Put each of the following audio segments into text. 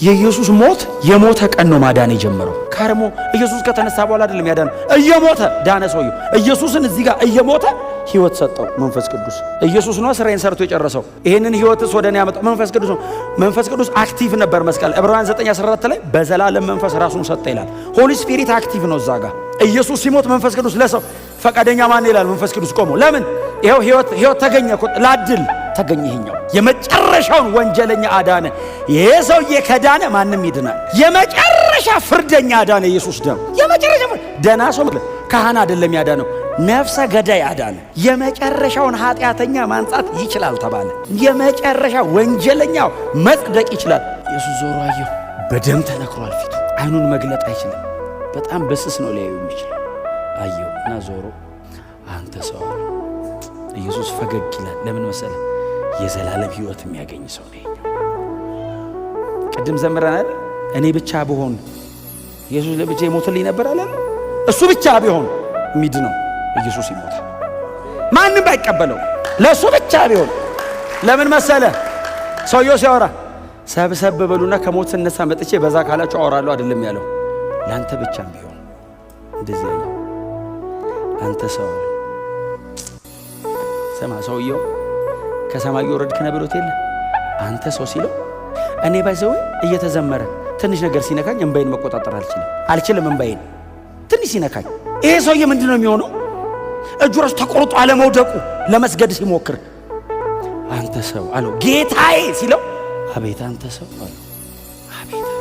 የኢየሱስ ሞት የሞተ ቀን ነው ማዳን የጀመረው። ከርሞ ኢየሱስ ከተነሳ በኋላ አይደለም ያዳነው፣ እየሞተ ዳነ ሰውየው። ኢየሱስን እዚህ ጋር እየሞተ ህይወት ሰጠው መንፈስ ቅዱስ። ኢየሱስ ነው ስራዬን ሰርቶ የጨረሰው። ይሄንን ህይወትስ ወደ እኔ ያመጣው መንፈስ ቅዱስ ነው። መንፈስ ቅዱስ active ነበር መስቀል። ዕብራውያን 9:14 ላይ በዘላለም መንፈስ ራሱን ሰጠ ይላል። Holy Spirit active ነው እዛ ጋር። ኢየሱስ ሲሞት መንፈስ ቅዱስ ለሰው ፈቃደኛ ማን ይላል? መንፈስ ቅዱስ ቆሞ ለምን? ይኸው ህይወት ህይወት ተገኘ እኮ፣ ላድል ተገኘ። ይሄኛው የመጨረሻውን ወንጀለኛ አዳነ። ይሄ ሰውዬ ከዳነ ማንም ይድናል። የመጨረሻ ፍርደኛ አዳነ ኢየሱስ ደም። የመጨረሻ ደና ሰው ካህን አይደለም ያዳነው፣ ነፍሰ ገዳይ አዳነ። የመጨረሻውን ኃጢአተኛ ማንጻት ይችላል ተባለ። የመጨረሻ ወንጀለኛው መጽደቅ ይችላል። ኢየሱስ ዞሮ አየው፣ በደም ተነክሯል ፊቱ። አይኑን መግለጥ አይችልም። በጣም በስስ ነው ሊያዩ የሚችል። አየው እና ዞሮ አንተ ሰው አለው። ኢየሱስ ፈገግ ይላል። ለምን መሰለ? የዘላለም ሕይወት የሚያገኝ ሰው ነው ይሄኛው። ቅድም ዘምረናል። እኔ ብቻ ብሆን ኢየሱስ ለብቻ ይሞትልኝ ነበር አላለ? እሱ ብቻ ቢሆን የሚድነው ኢየሱስ ይሞታል። ማንም ባይቀበለው ለእሱ ብቻ ቢሆን። ለምን መሰለ? ሰውየው ሲያወራ ሰብሰብ በሉና ከሞት ስነሳ መጥቼ በዛ ካላችሁ አወራለሁ አይደለም ያለው። ለአንተ ብቻም ቢሆን እንደዚህ ያየው አንተ ሰው አለ። ስማ፣ ሰውየው ከሰማይ የወረድክ ነህ ብሎት የለ? አንተ ሰው ሲለው እኔ by the way እየተዘመረ ትንሽ ነገር ሲነካኝ እንባዬን መቆጣጠር አልችልም፣ አልችልም። እንባዬን ትንሽ ሲነካኝ ይሄ ሰውዬ ምንድን ነው የሚሆነው? እጁ ራሱ ተቆርጦ አለመውደቁ ለመስገድ ሲሞክር አንተ ሰው አለው። ጌታዬ ሲለው አቤት አንተ ሰው አለው። አቤት አለው።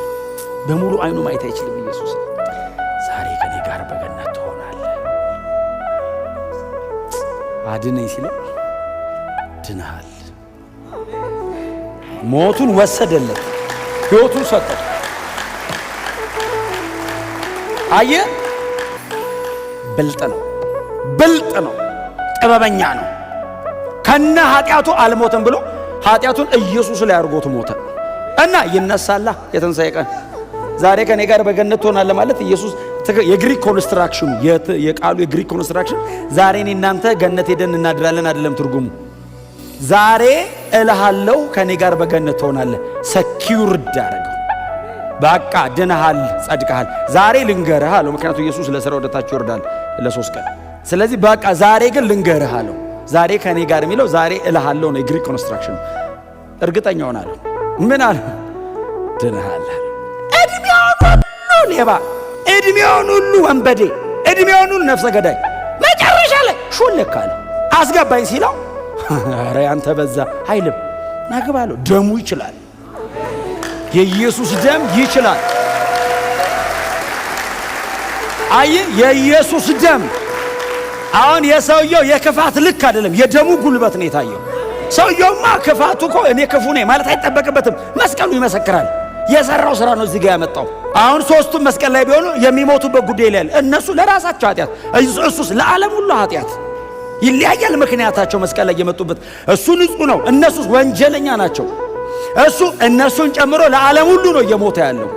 በሙሉ አይኑ ማየት አይችልም ኢየሱስ። ዛሬ ከኔ ጋር በገነት ትሆናለህ። አድነኝ ሲለው ድነሃል። ሞቱን ወሰደለት፣ ሕይወቱን ሰጠው። አየ፣ ብልጥ ነው፣ ብልጥ ነው፣ ጥበበኛ ነው። ከነ ኃጢአቱ አልሞትም ብሎ ኃጢአቱን ኢየሱስ ላይ አድርጎት ሞተ እና ይነሳላ የትንሣኤ ቀን። ዛሬ ከኔ ጋር በገነት ትሆናለህ ማለት ኢየሱስ የግሪክ construction ኑ፣ የቃሉ የግሪክ construction ዛሬ እኔ እናንተ ገነት ሄደን እናድራለን አይደለም ትርጉሙ። ዛሬ እልሃለሁ ከኔ ጋር በገነት ትሆናለህ። Secured አደረገው። በቃ ድነሃል፣ ጸድቀሃል። ዛሬ ልንገርህ አለው። ምክንያቱ ኢየሱስ ለስራ ወደታች ይወርዳል ለ3 ቀን። ስለዚህ በቃ ዛሬ ግን ልንገርህ አለው። ዛሬ ከኔ ጋር የሚለው ዛሬ እልሃለሁ ነው። የግሪክ construction እርግጠኛ ሆናለሁ። ምን አለ? ድነሃል። እድሜውን ሁሉ ሌባ፣ እድሜውን ሁሉ ወንበዴ፣ እድሜውን ሁሉ ነፍሰ ገዳይ መጨረሻ ላይ ሹልክ አለ። አስገባኝ ሲለው ኧረ ያንተ በዛ አይልም። ናግባ አለው። ደሙ ይችላል። የኢየሱስ ደም ይችላል። አይ፣ የኢየሱስ ደም አሁን የሰውየው የክፋት ልክ አይደለም፣ የደሙ ጉልበት ነው የታየው። ሰውየውማ ክፋቱ እኮ እኔ ክፉ ነኝ ማለት አይጠበቅበትም። መስቀሉ ይመሰክራል። የሰራው ስራ ነው እዚህ ጋር ያመጣው። አሁን ሶስቱም መስቀል ላይ ቢሆኑ የሚሞቱበት ጉዳይ ይለያል። እነሱ ለራሳቸው ኃጢአት፣ እሱስ ለዓለም ሁሉ ኃጢአት። ይለያያል ምክንያታቸው መስቀል ላይ የመጡበት። እሱ ንጹሕ ነው፣ እነሱስ ወንጀለኛ ናቸው። እሱ እነሱን ጨምሮ ለዓለም ሁሉ ነው እየሞተ ያለው።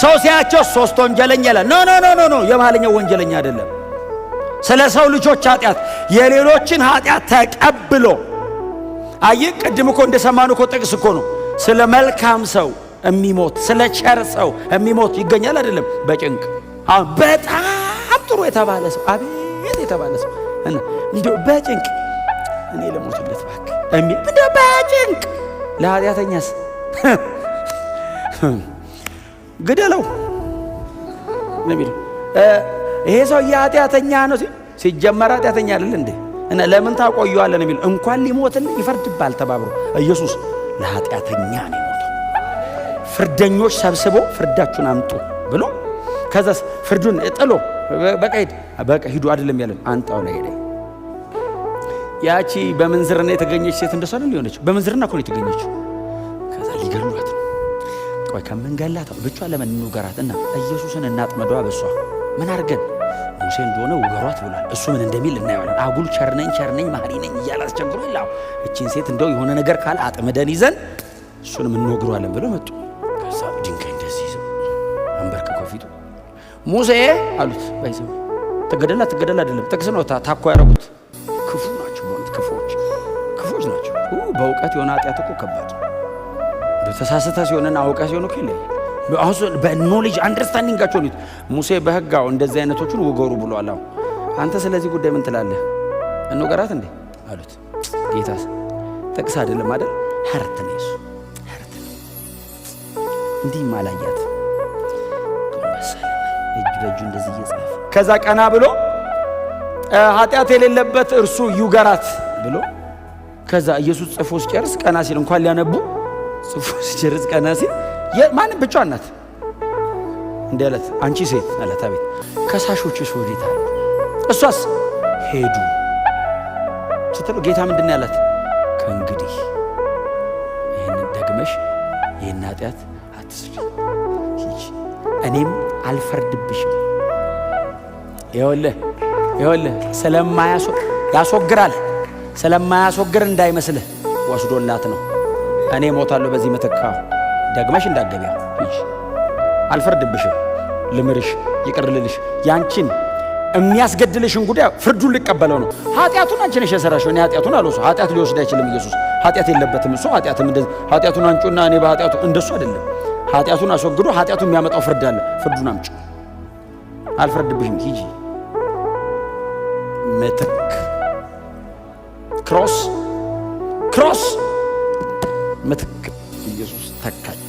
ሰው ሲያቸው ሶስት ወንጀለኛ ይላል። No, no, no, no, no፣ የመሀለኛው ወንጀለኛ አይደለም። ስለ ሰው ልጆች ኃጢአት የሌሎችን ኃጢአት ተቀብሎ። አይ፣ ቅድም እኮ እንደሰማኑ እኮ ጥቅስ እኮ ነው። ስለ መልካም ሰው የሚሞት፣ ስለ ቸር ሰው የሚሞት ይገኛል አይደለም? በጭንቅ አሁን በጣም ጥሩ የተባለ ሰው፣ አቤት የተባለ ሰው እና እንደው በጭንቅ እኔ ለሞትለት እባክህ የሚል እንደው በጭንቅ። ለኃጢአተኛስ ግደለው ነው የሚለው። ይሄ ሰውዬ ኃጢአተኛ ነው ሲጀመር ኃጢአተኛ አይደል እንዴ? እና ለምን ታቆየዋለህ ነው የሚለው። እንኳን ሊሞትልህ ይፈርድብሃል ተባብሮ። ኢየሱስ ለኃጢአተኛ ነው የሞተው። ፍርደኞች ሰብስቦ ፍርዳችሁን አምጡ ብሎ ከዛስ ፍርዱን ጥሎ በቃ ሂድ፣ በቃ ሂዱ አይደለም ያለን፣ አንጣው ላይ ሄደ። ያቺ በምንዝርና የተገኘች ሴት እንደሷ አይደል የሆነችው? በምንዝርና እኮ ነው የተገኘችው። ከዛ ሊገሏት ነው። ቆይ ከምንገላት ብቻ ለምን እንውገራት እና ኢየሱስን እናጥመደዋ በሷ። ምን አድርገን? ሙሴ እንደሆነ ውገሯት ብሏል። እሱ ምን እንደሚል እናየዋለን። አጉል ቸርነኝ ቸርነኝ መሐሪ ነኝ እያለ አስቸግሮ ይላው እቺን ሴት እንደው የሆነ ነገር ካለ አጥምደን ይዘን እሱንም እንወግረዋለን ብለው መጡ። ከዛ ድንጋይ እንደዚህ ይዘው አንበርክከው ፊቱ ሙሴ አሉት። By the way ትገደላ ትገደላ አይደለም፣ ጥቅስ ነው ታኮ ያደረጉት። ክፉ ናቸው፣ በእውነት ክፉዎች ክፉዎች ናቸው። በእውቀት የሆነ ኃጢአት እኮ ከባድ ነው። ተሳስተ ሲሆንና አውቀህ ሲሆን እኮ ይለያል። አሁን በ knowledge understanding ኣቸው ነው። ሙሴ በሕግ እንደዚህ አይነቶቹን ውገሩ ብሏል። አሁን አንተ ስለዚህ ጉዳይ ምን ትላለህ? እንውገራት እንዴ አሉት። ጌታስ ጥቅስ አይደለም አይደል? Heart ነው የሱ heart ነው። እንዲህ ማላያት ጎንበስ አለና እጅ በእጁ እንደዚህ እየጻፈ፣ ከዛ ቀና ብሎ ኃጢአት የሌለበት እርሱ ይውገራት ብሎ፣ ከዛ ኢየሱስ ጽፎ ሲጨርስ ቀና ሲል፣ እንኳን ሊያነቡ፣ ጽፎ ሲጨርስ ቀና ሲል ማንም ብቻዋን ናት። እንዲህ አላት፣ አንቺ ሴት አላት። አቤት። ከሳሾችሽ ወዴት አሉ? እሷስ ሄዱ ስትለው ጌታ ምንድን ነው ያላት? ከእንግዲህ ይህንን ደግመሽ ይህን ኃጢአት አትስሪ፣ ሂጂ፣ እኔም አልፈርድብሽም። ይኸውልህ ይኸውልህ ስለማያስወግራል ስለማያስወግር እንዳይመስልህ ወስዶላት ነው። እኔ እሞታለሁ በዚህ ምትክ፣ ደግመሽ እንዳትገቢያ፣ ሂጂ፣ አልፈርድብሽም፣ ልምርሽ፣ ይቅር ልልሽ፣ ያንቺን የሚያስገድልሽን ጉዳይ ፍርዱን ልቀበለው ነው። ኃጢአቱን አንቺ ነሽ የሰራሽው፣ እኔ ኃጢአቱን አልወስድ። ኃጢአት ሊወስድ አይችልም ኢየሱስ። ኃጢአት የለበትም እሱ። ኃጢአትም እንደዚህ ኃጢአቱን አንጩና እኔ በኃጢአቱ እንደሱ አይደለም። ኃጢአቱን አስወግዶ ኃጢአቱ የሚያመጣው ፍርድ አለ። ፍርዱን አምጪ። አልፈርድብሽም፣ ሂጂ። ምትክ cross cross ምትክ ኢየሱስ ተካች።